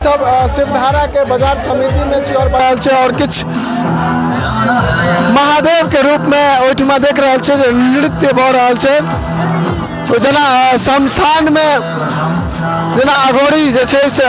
सब शिवधारा के बाजार समिति में छी और रहल छै और किछु महादेव के रूप में ओहिठमा देख रहल छै जे नृत्य भऽ रहल छै। ओ जेना शमशान में जेना अघोरी जे छै से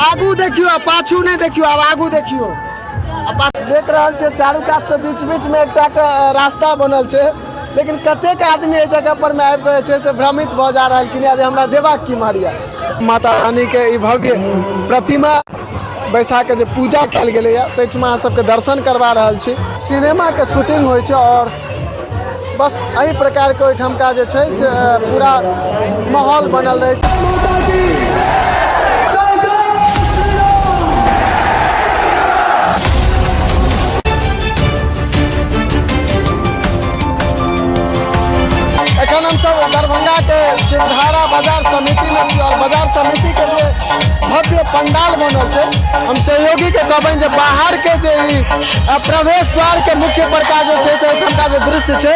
आगू देखियौ आ पाछू नहि देखियौ, आब आगू देखियौ। देख रहल छै चारू कात से बीच बीच में एकटा के रास्ता बनल छै, लेकिन कतेक आदमी एहि जगह पर में आबि कऽ जे छै से भ्रमित भऽ जा रहलखिन जे हमरा जेबाक केम्हर यऽ। माता रानी के ई भव्य प्रतिमा बैसा के जे पूजा कयल गेलैए ताहिठमा अहाँ सबके दर्शन करबा रहल छी। सिनेमा के शूटिंग होइ छै और बस एहि प्रकार के ओहिठामका जे छै से पूरा माहौल बनल रहै छै। एखन हमसब दरभंगा के शिवधारा बाजार समिति में छी और बाजार समिति के जे भव्य पंडाल बनल छै, हम सहयोगी के कहबनि जे बाहर के जे ई प्रवेश द्वार के मुख्य प्रकार जे छै से एहिठामका जे दृश्य छै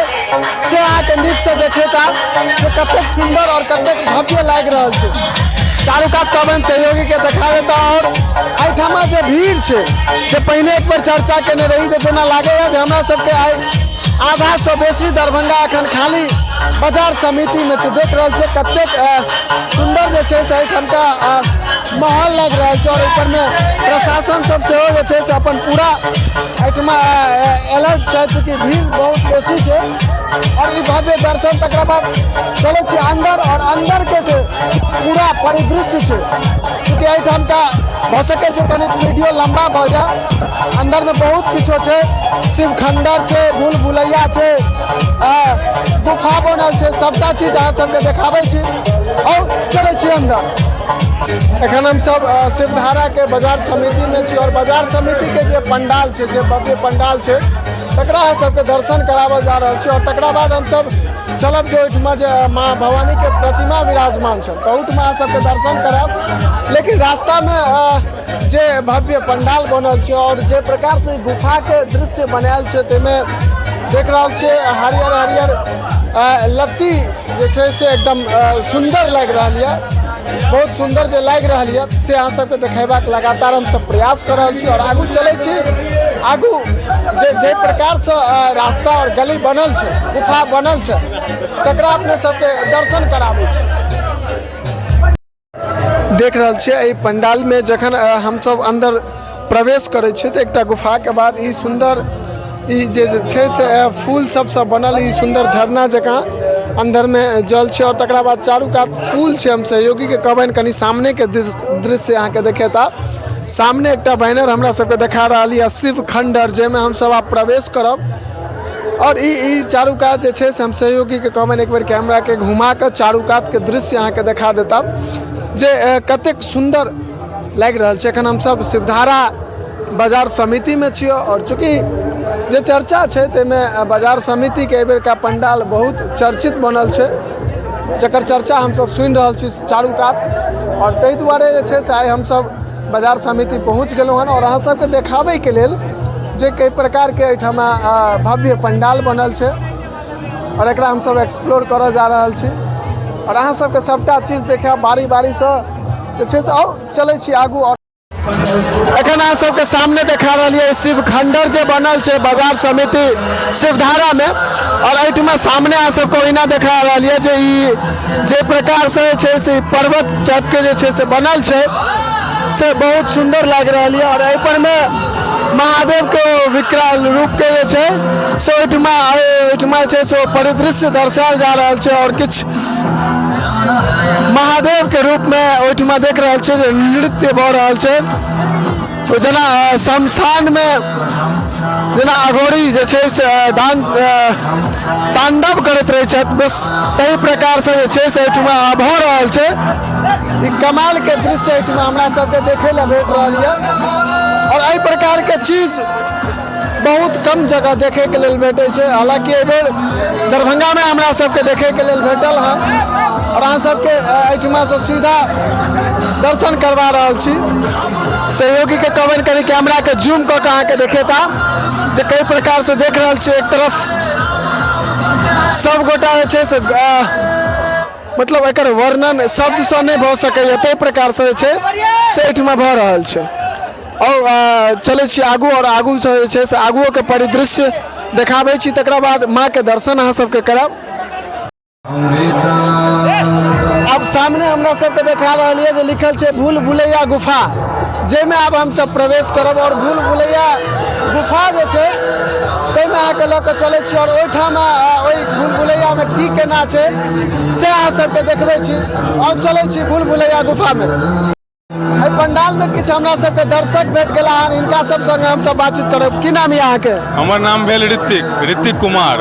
से अहाँके नीकसँ देखेता जे कतेक सुन्दर और कतेक भव्य लागि रहल छै। चारू कात कहबनि सहयोगी के देखा देता। और एहिठाम जे भीड़ छै जे पहिने एक बेर चर्चा केने रही जे जेना लागैए जे हमरा सबके आइ आधा से बेसी दरभंगा एखन खाली बाजार समिति में छै। देख रहल छियै कतेक सुन्दर जे छै से एहिठामका माहौल लागि रहल छै और ऊपर में प्रशासन सब सेहो जे छै से अपन पूरा एहिठमा अलर्ट छै, चूँकि भीड़ बहुत बेसी छै। और ई भव्य दर्शन तकरा बाद चलै छी अंदर और अंदर के जे पूरा परिदृश्य छै, चूँकि एहिठामका भऽ सकै छै कनि वीडियो लम्बा भऽ जाय, अंदर में बहुत किछो छै, शिवखंडर छै, भूल भुलैया छै, गुफा बनल छै, सबटा चीज अहाँ सबके देखाबै छी और चलै छी अंदर। एखन हमसब शिवधारा के बाजार समिति में छी और बाजार समिति के जे पंडाल छै, जे भव्य पंडाल छै, तकरा अहाँ सबके दर्शन कराबऽ जा रहल छी। और तकरा बाद हमसब चलब जे ओहिठमा जे माँ भवानी के प्रतिमा विराजमान छनि तऽ ओहिठमा अहाँ सबके दर्शन करायब। लेकिन रास्तामे जे भव्य पंडाल बनल छै और जे प्रकार से गुफा के दृश्य बनायल छै ताहिमे देख रहल छियै हरियर हरियर लत्ती जे छै से एकदम सुन्दर लागि रहल यऽ, बहुत सुन्दर जे लागि रहल यऽ से अहाँ सबके देखेबाक लगातार हमसब प्रयास कऽ रहल छी। और आगू चलै छी, आगू जे जाहि प्रकारसँ रास्ता और गली बनल छै, गुफा बनल छै, तकरा अपने सबके दर्शन कराबै छी। देख रहल छियै एहि पंडालमे जखन हमसब अन्दर प्रवेश करै छियै तऽ एकटा गुफाके बाद ई सुन्दर ई जे छै से फूल सबसँ बनल ई सुन्दर झरना जकाँ अन्दरमे जल छै और तकरा बाद चारू कात फूल छै। हम सहयोगीके कहबनि कनि सामनेके दृश्य अहाँके देखेता। सामने एकटा बैनर हमरा सबके देखा रहल यऽ शिव खण्डर, जाहिमे हमसब आब प्रवेश करब। और ई चारू कात जे छै से हम सहयोगीके कहबनि एक बेर कैमराके घुमा कऽ चारू कातके दृश्य अहाँके देखा देता जे कतेक सुन्दर लागि रहल छै। एखन हमसब शिवधारा बाजार समितिमे छियै और चूँकि जे चर्चा छै ताहिमे बाजार समितिके एहिबेरका पंडाल बहुत चर्चित बनल छै, जकर चर्चा हमसब सुनि रहल छी चारू कात। और ताहि दुआरे जे छै से आइ हमसब बाजार समिति पहुँच गेलहुँ हन और अहाँ सबके देखाबैके लेल जे कई प्रकारके एहिठाम भव्य पंडाल बनल छै और एकरा हमसब एक्सप्लोर करऽ जा रहल छी और अहाँ सबके सबटा चीज देखायब बारी बारीसँ जे छै से। आउ चलै छी आगू। और एखन अहाँ सबके सामने देखा रहल यऽ शिव खंडर जे बनल छै बाजार समिति शिवधारा में और एहिठमा सामने अहाँ सबके ओहिना देखा रहल यऽ जे ई जे प्रकार से छै से पर्वत टाइप के जे छै से बनल छै से बहुत सुन्दर लागि रहल यऽ। और एहि पर में महादेव के विकराल रूप के जे छै से ओहिठमा जे छै से परिदृश्य दर्शायल जा रहल छै और किछु महादेव के रूप में ओहिठमा देख रहल छियै जे नृत्य भऽ रहल छै। ओ जेना शमशान में जेना अघोरी जे छै से तांडव करैत रहै छथि, बस ताहि प्रकार से जे छै से एहिठमा भऽ रहल छै। ई कमाल के दृश्य एहिठमा हमरा सबके देखै लए भेट रहल यऽ और एहि प्रकार के चीज बहुत कम जगह देखैके लेल भेटै छै। हालाँकि एहिबेर दरभंगामे हमरा सबके देखैके लेल भेटल हँ और अहाँ सबके एहिठमासँ सीधा दर्शन करवा रहल छी। सहयोगीके कहबनि कनि कैमराके जूम कऽ के अहाँके देखेता जे कई प्रकारसँ देख रहल छी। एक तरफ सब गोटा जे छै से मतलब एकर वर्णन शब्दसँ नहि भऽ सकैए, ताहि प्रकारसँ जे छै से एहिठमा भऽ रहल छै। आओर चलै छी आगू, आओर आगूसँ जे छै से आगुओके परिदृश्य देखाबै छी, तकरा बाद माँके दर्शन अहाँ सबके करायब। आब सामने हमरा सबके देखा रहल यऽ जे लिखल छै भूल भुलैया गुफा, जाहिमे आब हमसब प्रवेश करब। आओर भूल भुलैया गुफा जे छै ताहिमे अहाँके लऽ कऽ चलै छी, आओर ओहिठाम ओहि भूल भुलैयामे की केना छै से अहाँ सबके देखबै छी। आओर चलै छी भूल भुलैया गुफामे। एहि पंडालमे किछु हमरा सबके दर्शक भेट गेला हन, हिनका सब संगे हमसब बातचीत करब। की नाम यऽ अहाँके? हमर नाम भेल ऋतिक, ऋतिक कुमार।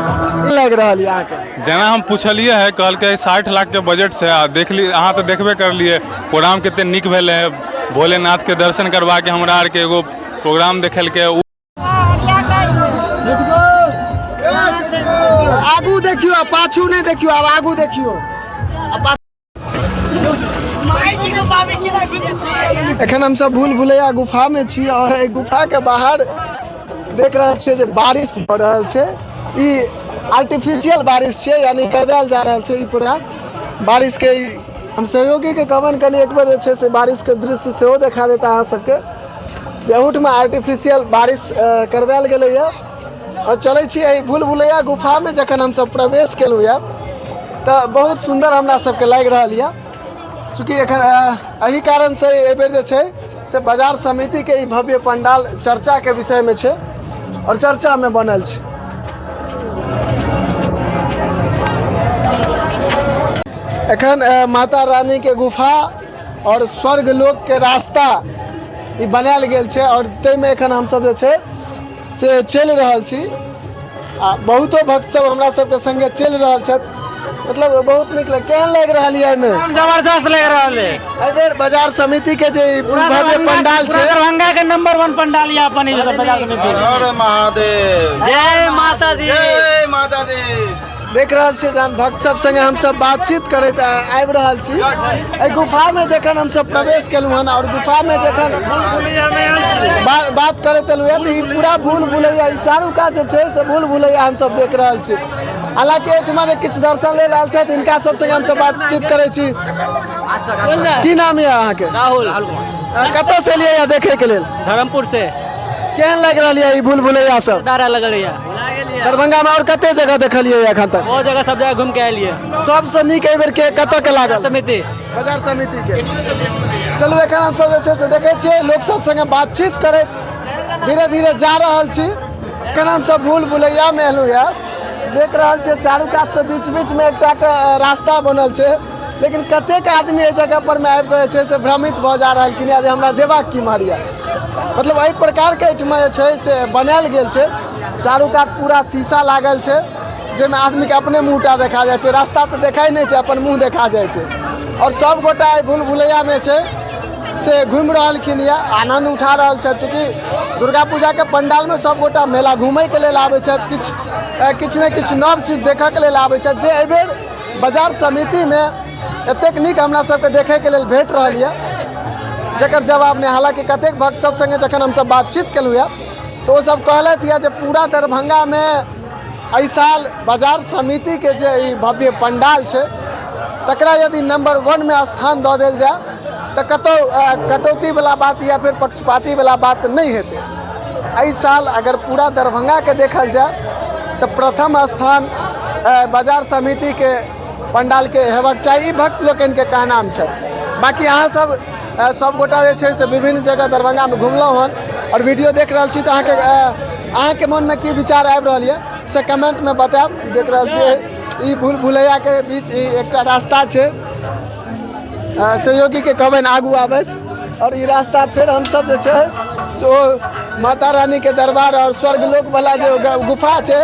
की लागि रहल यऽ अहाँके? जेना हम पुछलियै है, कहलकै 60 लाखके बजट छै। आ देखली, अहाँ तऽ देखबे करलियै प्रोग्राम कते नीक भेलै है। भोलेनाथके दर्शन करबाके हमरा आरके एगो प्रोग्राम देखेलकै। आगू देखियौ आ पाछू नहि देखियौ, आब आगू देखियौ। एखन हमसब भूल भुलैया गुफामे छी, आओर एहि गुफाके बाहर देख रहल छियै जे बारिश भऽ रहल छै। ई आर्टिफिशियल बारिश छियै, यानी करवायल जा रहल छै ई पूरा बारिशके। ई हम सहयोगीके कहबनि कनि एक बेर जे छै से बारिशके दृश्य सेहो देखा देता अहाँ सबके, जे एहूठमा आर्टिफिशियल बारिश करवायल गेलैए। आओर चलै छी एहि भूल भुलैया गुफामे। जखन हमसब प्रवेश केलहुँ यऽ तऽ बहुत सुन्दर हमरा सबके लागि रहल यऽ। चूँकि एखन एहि कारणसँ एहिबेर जे छै से बाजार समितिके ई भव्य पंडाल चर्चाके विषयमे छै आओर चर्चामे बनल छै। एखन माता रानीके गुफा आओर स्वर्ग लोकके रास्ता ई बनायल गेल छै, आओर ताहिमे एखन हमसब जे छै से चलि रहल छी, आ बहुतो भक्त सब हमरा सबके संगे चलि रहल छथि। मतलब बहुत नीक लग, केहन लागि रहल यऽ एहिमे? जबरदस्त लागि रहल है। एहि बेर बाजार समिति के जे ई भव्य पंडाल छै, दरभंगा के नंबर 1 पंडाल यऽ अपन ई बाजार समिति। हर महादेव, जय माता दी, जय माता दी। देख रहल छियै जहन भक्त सब संगे हमसब बातचीत करैत आबि रहल छी। एहि गुफामे जखन हमसब प्रवेश केलहुँ हन आओर गुफामे जखन बात करैत एलहुँ हँ तऽ ई पूरा भूल भुलैया, ई चारू कात जे छै से भूल भुलैया हमसब देख रहल छी। हालाँकि एहिठमा जे किछु दर्शन लेल आयल छथि, हिनका सब संगे हमसब बातचीत करै छी। की नाम यऽ अहाँके? राहुल। कतऽसँ एलियै यऽ देखैके लेल? धर्मपुर से। केहन लागि रहल यऽ ई भूल भुलैया सब? दारा लगल यऽ। दरभंगा में और कते जगह देखलियै एखन तक? बहुत जगह, सब जगह घूम के आयल सबसँ नीक एहि बेर के कतऽ के लागल? समिति, बाजार समिति के। चलू एखन हमसब जे छै से देखै छियै लोक सब संगे बातचीत करैत धीरे धीरे जा रहल छी। एखन हमसब भूल भुलैया में एलहुँ यऽ। देख रहल छियै चारू कात से बीच बीच में एकटा के रास्ता बनल छै, लेकिन कतेक आदमी एहि जगह पर में आबि कऽ जे छै से भ्रमित भऽ जा रहलखिन जे हमरा जेबाक केम्हर यऽ। मतलब एहि प्रकारके एहिठमा जे छै से बनायल गेल छै। चारू कात पूरा शीशा लागल छै, जाहिमे आदमीके अपने मुँहटा देखा जाइ छै, रास्ता तऽ देखाइ नहि छै, अपन मुँह देखा जाइ छै। आओर सब गोटा एहि भूल भुलैयामे छै से घुमि रहलखिन यऽ, आनन्द उठा रहल छथि। चूँकि दुर्गा पूजाके पण्डालमे सब गोटा मेला घुमैके लेल आबै छथि, किछु ने किछु नव चीज देखऽके लेल आबै छथि, जे एहिबेर बाजार समितिमे एतेक नीक हमरा सबके देखैके लेल भेट रहल यऽ जकर जवाब नहि। हालाँकि कतेक भक्त सब सङ्गे जखन हमसब बातचीत केलहुँ यऽ तऽ ओसब कहलथि यऽ जे पूरा दरभंगामे एहि साल बाजार समितिके जे ई भव्य पंडाल छै तकरा यदि नंबर 1मे स्थान दऽ देल जाय तऽ कतहु कटौतीवला बात या फेर पक्षपातीवला बात नहि हेतै। एहि साल अगर पूरा दरभंगाके देखल जाय तऽ प्रथम स्थान बाजार समितिके पंडालके हेबाक चाही, ई भक्त लोकनिके कहनाम छै। बाँकी अहाँ सब सब गोटा जे छै से विभिन्न जगह दरभंगामे घुमलहुँ हन आओर वीडियो देख रहल छी तऽ अहाँके मनमे की विचार आबि रहल यऽ से कमेंटमे बतायब। देख रहल छियै ई भूल भुलैयाके बीच ई एकटा रास्ता छै, सहयोगीके कहबनि आगू आबथि। आओर ई रास्ता फेर हमसब जे छै से ओ माता रानीके दरबार आओर स्वर्गलोक वाला जे गुफा छै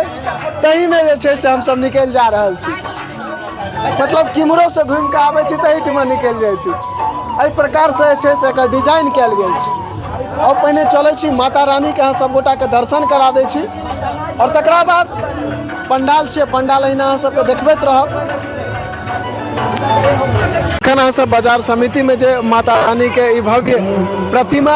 ताहिमे जे छै से हमसब निकलि जा रहल छी। मतलब किम्हरोसँ घुमिकऽ आबै छी तऽ एहिठमा निकलि जाइ छी। एहि प्रकारसँ जे छै से एकर डिजाइन कयल गेल छै। आओर पहिने चलै छी माता रानीके अहाँ सब गोटाके दर्शन करा दै छी, आओर तकरा बाद पंडाल छै, पंडाल अहिना अहाँ सबके देखबैत रहब। एखन अहाँ सब बाजार समितिमे जे माता रानीके ई भव्य प्रतिमा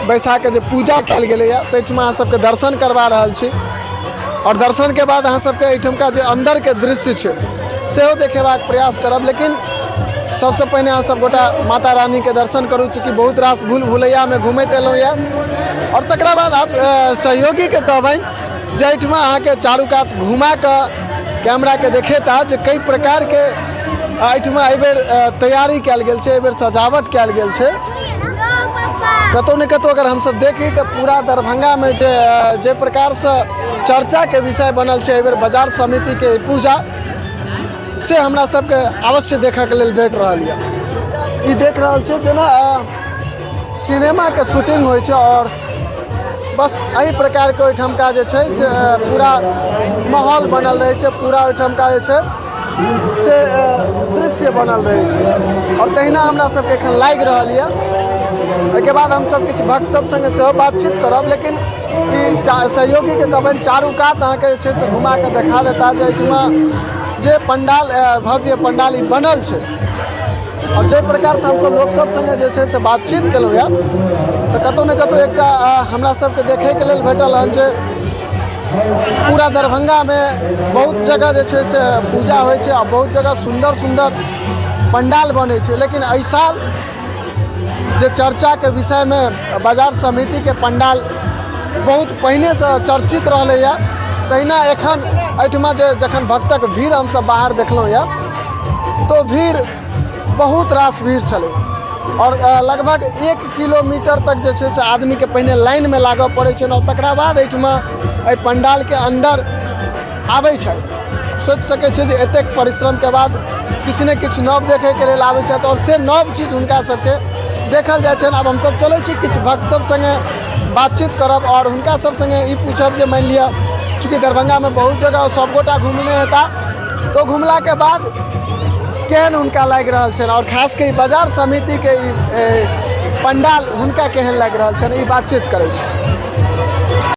बैसा के जे पूजा कयल गेलैए ताहिठमा अहाँ सबके दर्शन करवा रहल छी। आओर दर्शनके बाद अहाँ सबके एहिठमका जे अन्दरके दृश्य छै सेहो देखेबाक प्रयास करब। लेकिन सबसँ पहिने अहाँ सब गोटा माता रानीके दर्शन करू, चूँकि बहुत रास भूल भुलैयामे घुमैत एलहुँ यऽ। आओर तकरा बाद आब सहयोगीके कहबनि जे एहिठमा अहाँके चारू कात घुमा कऽ कैमराके देखेता जे कई प्रकारके एहिठमा एहिबेर तैयारी कयल गेल छै, एहिबेर सजावट कयल गेल छै। कतहु ने कतहु अगर हमसब देखी तऽ पूरा दरभंगामे जे जे प्रकारसँ चर्चाके विषय बनल छै एहिबेर बाजार समितिके पूजा, से हमरा सबके अवश्य देखऽके लेल भेट रहल यऽ। ई देख रहल छियै जेना सिनेमाके शूटिंग होइ छै आओर बस एहि प्रकारके ओहिठामका जे छै से पूरा माहौल बनल रहै छै, पूरा ओहिठामका जे छै से दृश्य बनल रहै छै। आओर तहिना हमरा सबके एखन लागि रहल यऽ। एहिके बाद हमसब किछु भक्त सब सङ्गे सेहो बातचीत करब, लेकिन ई सहयोगीके कहबनि चारू कात अहाँके जे छै से घुमा कऽ देखा देता जे एहिठमा जे पंडाल भव्य पंडाल ई बनल छै। आओर जाहि प्रकारसँ हमसब लोकसब सङ्गे जे छै से बातचीत केलहुँ यऽ तऽ कतहु ने कतहु एकटा हमरा सबके देखैके लेल भेटल हन जे पूरा दरभंगामे बहुत जगह जे छै से पूजा होइ छै आ बहुत जगह सुन्दर सुन्दर पंडाल बनै छै, लेकिन एहि साल जे चर्चाके विषयमे बाजार समितिके पंडाल बहुत पहिनेसँ चर्चित रहलैए, तहिना एखन एहिठमा जे जखन भक्तक भीड़ हमसब बाहर देखलहुँ यऽ तऽ भीड़ बहुत रास भीड़ छलै आओर लगभग 1 किलोमीटर तक जे छै से आदमीके पहिने लाइनमे लागऽ पड़ै छनि आओर तकरा बाद एहिठमा एहि पंडालके अन्दर आबै छथि। सोचि सकै छियै जे एतेक परिश्रमके बाद किछु ने किछु नव देखैके लेल आबै छथि आओर से नव चीज हुनका सबके देखल जाइ छनि। आब हमसब चलै छी किछु भक्त सब सङ्गे बातचीत करब आओर हुनका सब सङ्गे ई पूछब जे मानि लिअ चूँकि दरभंगामे बहुत जगह सबगोटा घुमने हेता तऽ घुमलाके बाद केहन हुनका लागि रहल छनि आओर खास कऽ ई बाजार समितिके ई पंडाल हुनका केहन लागि रहल छनि, ई बातचीत करै छी।